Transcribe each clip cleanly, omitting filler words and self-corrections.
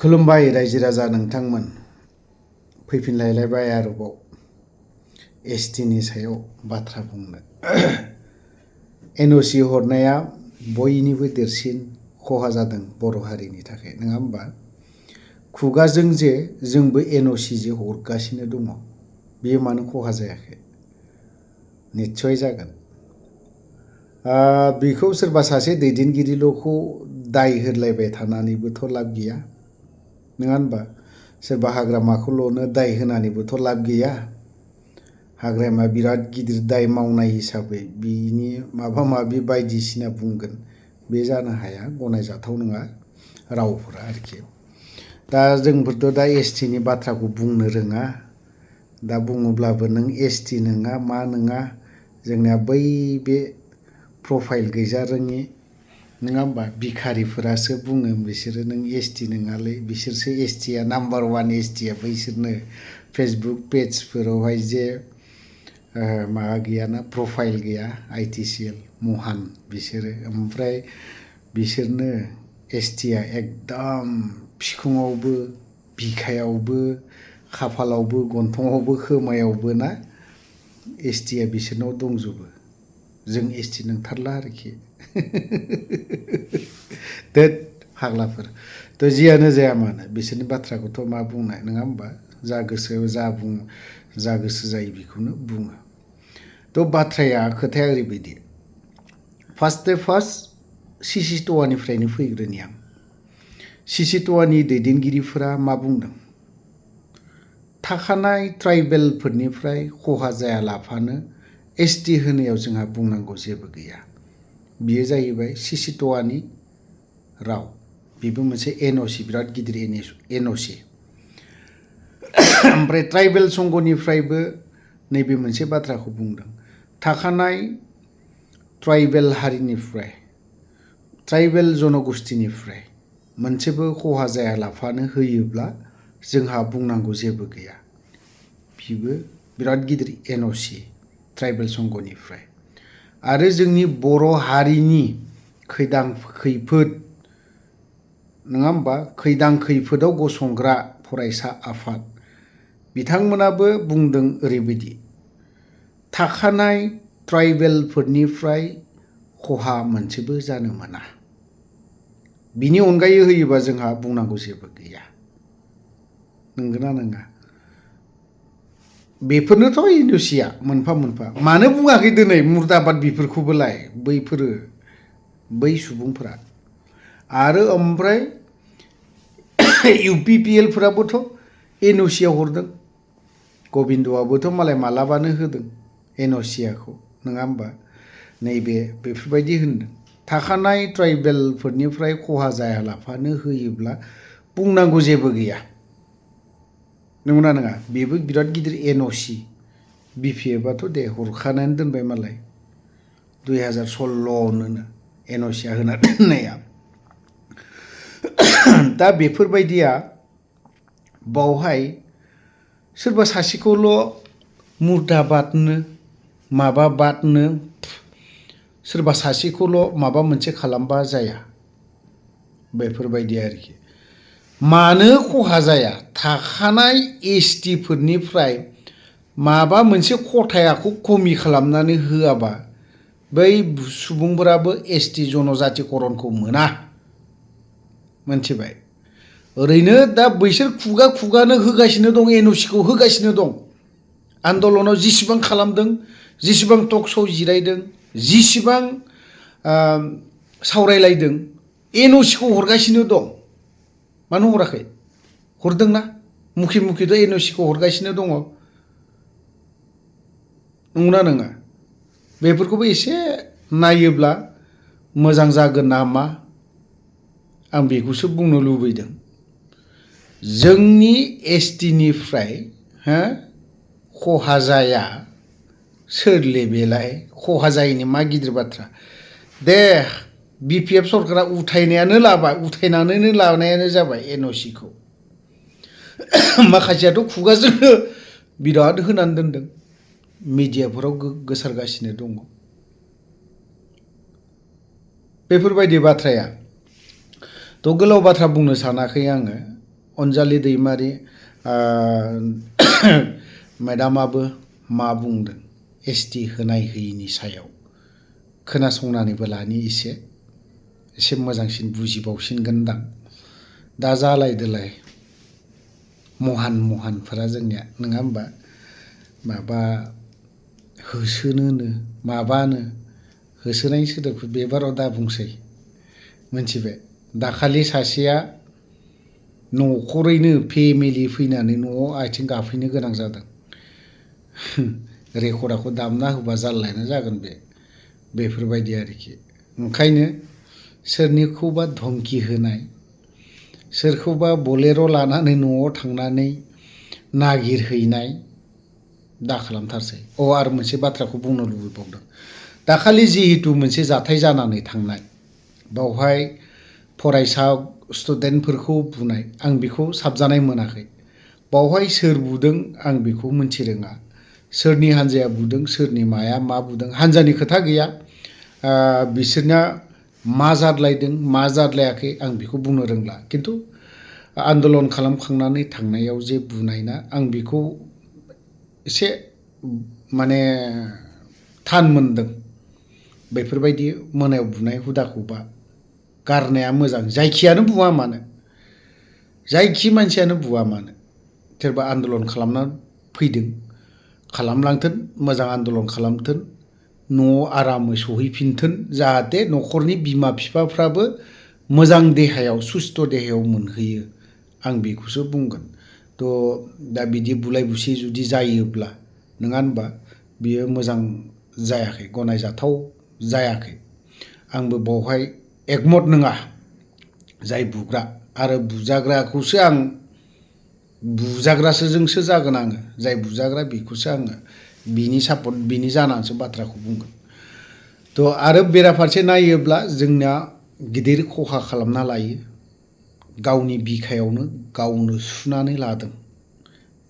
खुलुमबाय रायजो राजा नोंथांमोन फैफिनलायलायबाय आरोबाव एसटिनि सायाव बाथ्रा बुंनो एनअसि हरनाया बयनिबो देरसिन खहा जादों बर' हारिनि थाखाय नङा होमबा खुगाजों जे जोंबो एनअसि जे हरगासिनो दङ बेयो मानो खहा जायाखै निस्सय जागोन बेखौ सोरबा सासे दैदेनगिरिल'खौ दाय होलायबाय थानानैबोथ' लाब गैया नङा होनबा सोरबा हाग्रामाखौल'नो दाय होनानैबोथ' लाब गैया हाग्रामा बिराद गिदिर दाय मावनाय हिसाबै बिनि माबा माबि बायदिसिना बुंगोन बे जानो हाया गनायजाथाव नङा रावफोरा आरोखि दा जोंफोरथ' दा एसटिनि बाथ्राखौ बुंनो रोङा दा बुङोब्लाबो नों एसटि नङा मा नङा जोंनिया बै बे प्रफाइल गैजा रोङि नङा होमबा भिखारिफोरासो बुङो बिसोरो नों एसटि नङालै बिसोरसो एसटिया नाम्बार 1 एसटिया बैसोरनो फेसबुक पेजफोरावहाय जे माबा गैयाना प्रफाइल गैया आइटिसिएल महान बिसोरो ओमफ्राय बिसोरनो एसटिया एकदम फिखुङावबो बिखायावबो खाफालावबो गन्थङावबो खोमायावबो ना एसटिया बिसोरनाव दंजोबो जों एसटि नंथारला आरोखि दोद फाग्लाफोर थ' जियानो जाया मानो बिसोरनि बाथ्राखौथ' मा बुंनाय नङा होमबा जा गोसो जायो बेखौनो बुङो थ' बाथ्राया खोथाया ओरैबायदि फार्स्ट सिसिट'वानिफ्रायनो फैग्रोनि आं सिसिट'वानि दैदेनगिरिफोरा मा बुंदों थाखानाय ट्राइबेलफोरनिफ्राय खहा जायालाफानो एसटि होनायाव जोंहा बुंनांगौ जेबो गैया बियो जाहैबाय सिसिट'वानि राव बेबो मोनसे एनअसि बिराद गिदिर एनअसि ओमफ्राय ट्राइबेल संघनिफ्रायबो नैबे मोनसे बाथ्राखौ बुंदों थाखानाय ट्राइबेल हारिनिफ्राय ट्राइबेल जनगोष्ठीनिफ्राय मोनसेबो खहा जायालाफानो होयोब्ला जोंहा बुंनांगौ जेबो गैया बिबो बिराद गिदिर एनअसि ट्राइबेल संघनिफ्राय आरो जोंनि बर' हारिनि खैदां खैफोद नङा होमबा खैदां खैफोदाव गसंग्रा फरायसा आफाद बिथांमोनाबो बुंदों ओरैबायदि थाखानाय ट्राइबेलफोरनिफ्राय खहा मोनसेबो जानो मोना बिनि अनगायै होयोबा जोंहा बुंनांगौ जेबो गैया नंगौना नङा बेफोरनोथ' एनअसिया मोनफा मोनफा मानो बुङाखै दिनै मुर्दाबाद बेफोरखौबोलाय बै सुबुंफोरा आरो ओमफ्राय इउपिपिएलफोराबोथ' एनअसियाव हरदों गबिन्दआबोथ' मालाय मालाबानो होदों एनअसियाखौ नङा होमबा नैबे बेफोरबायदि होनदों थाखानाय ट्राइबेलफोरनिफ्राय खहा जायालाफानो होयोब्ला बुंनांगौ जेबो गैया नंगौना नङा बेबो बिराद गिदिर एनअसि बिपिएफआथ' दे हरखानानै दोनबाय मालाय 2016 एनअसिया होना दोननाया दा बेफोरबायदिया बावहाय सोरबा सासेखौल' मुर्दाबादनो माबाबादनो सोरबा सासेखौल' माबा मोनसे खालामबा जाया बेफोरबायदि आरोखि मानो खहा जाया थाखानाय एसटिफोरनिफ्राय माबा मोनसे खथायाखौ खमि खालामनानै होआबा बै सुबुंफोराबो एसटि जनजातिकरनखौ मोना मोनथिबाय ओरैनो दा बैसोर खुगानो होगासिनो दं एनअसिखौ होगासिनो दं आन्दलनाव जिसिबां खालामदों जिसिबां टक श'आव जिरायदों जिसिबां सावरायलायदों एनअसिखौ हरगासिनो दं मानो हराखै हरदोंना मुखिथ' एनअसिखौ हरगासिनो दङ नंगौना नङा बेफोरखौबो एसे नायोब्ला मोजां जागोन नामा आं बेखौसो बुंनो लुबैदों जोंनि एसटिनिफ्राय खहा जाया सोरले बेलाय खहा जायैनि मा गिदिर बाथ्रा दे बिपिएफ सरकारा उथायनानैनो लानायानो जाबाय एनअसिखौ माखासेयाथ' खुगाजोंनो बिराद होनानै दोनदों मिडियाफोराव गोसारगासिनो दङ बेफोरबायदि बाथ्राया थ' गोलाव बाथ्रा बुंनो सानाखै आङो अनजालि दैमारि मेडामाबो मा बुंदों ST होनाय होयिनि सायाव खोनासंनानैबो लानि एसे मोजांसिन बुजिबावसिनगोनदां। दा जालायदोलाय महानफोरा जोंनिया नङा होमबा माबा होसोनोनो माबानो होसोनायनि सोदोबखौ बेबाराव दा बुंसै मोनथिबाय। दाखालि सासेया न'खरैनो फेमिलि फैनानै न'आव आथिं गाफैनो गोनां जादों। रेकर्डखौ दामना होबा जारलायानो जागोन बेफोरबायदि आरोखि। ओंखायनो सोरनिखौबा धमकि होनाय सोरखौबा बलेर' लानानै न'आव थांनानै नागिरहैनाय दा खालामथारसै। आरो मोनसे बाथ्राखौ बुंनो लुबैबावदों। दाखालि जिहेतु मोनसे जाथाय जानानै थांनाय बावहाय फरायसा स्टुडेन्टफोरखौ बुनाय आं बेखौ साबजानाय मोनाखै। बावहाय सोर बुदों आं बेखौ मोनथिरोङा। सोरनि हान्जाया बुदों सोरनि माया मा बुदों हान्जानि खोथा गैया। बिसोरना मा जादलायदों मा जादलायाखै आं बेखौ बुंनो रोंला। खिन्थु आन्दलन खालामखांनानै थांनायाव जे बुनाय ना आं बेखौ एसे माने थान मोनदों। बेफोरबायदि मोनायाव बुनाय हुदाखौबा गारनाया मोजां। जायखियानो बुवा मानो जायखि मानसियानो बुवा मानो सोरबा आन्दलन खालामना फैदों खालामलांथों मोजां आन्दलन खालामथों न'आव आरामै सहैफिनथों जाहाथे न'खरनि बिमा बिफाफ्राबो मोजां देहायाव सुस्थ' देहायाव मोनहैयो आं बेखौसो बुंगोन। दा बिदि बुलाय बुसि जुदि जायोब्ला नङा होनबा बियो मोजां जायाखै गनायजाथाव जायाखै। आंबो बावहाय एकमत नङा जाय बुग्रा आरो बुजाग्राखौसो आं बुजाग्राजोंसो जागोन आङो जाय बुजाग्रा बेखौसो आङो बिनि सापर्ट बिनि जानानैसो बाथ्राखौ बुंगोन। आरो बेराफारसे नायोब्ला जोंना गिदिर खहा खालामना लायो गावनि बिखायावनो गावनो सुनानै लादों।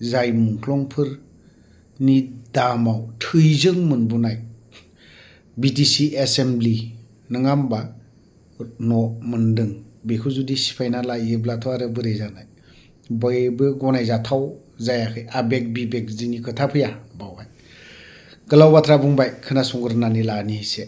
जाय मुंख्लंफोरनि दामाव थैजों मोनबोनाय BTC एसेमब्लि नङा होमबा न' मोनदों बेखौ जुदि सिफायना लायोब्लाथ' आरो बोरै जानाय। बयबो गनायजाथाव जायाखै आबेग बिबेग जोंनि खोथा फैया बावहाय। गोलाव बाथ्रा बुंबाय खोनासंग्रोनानै लानि एसे।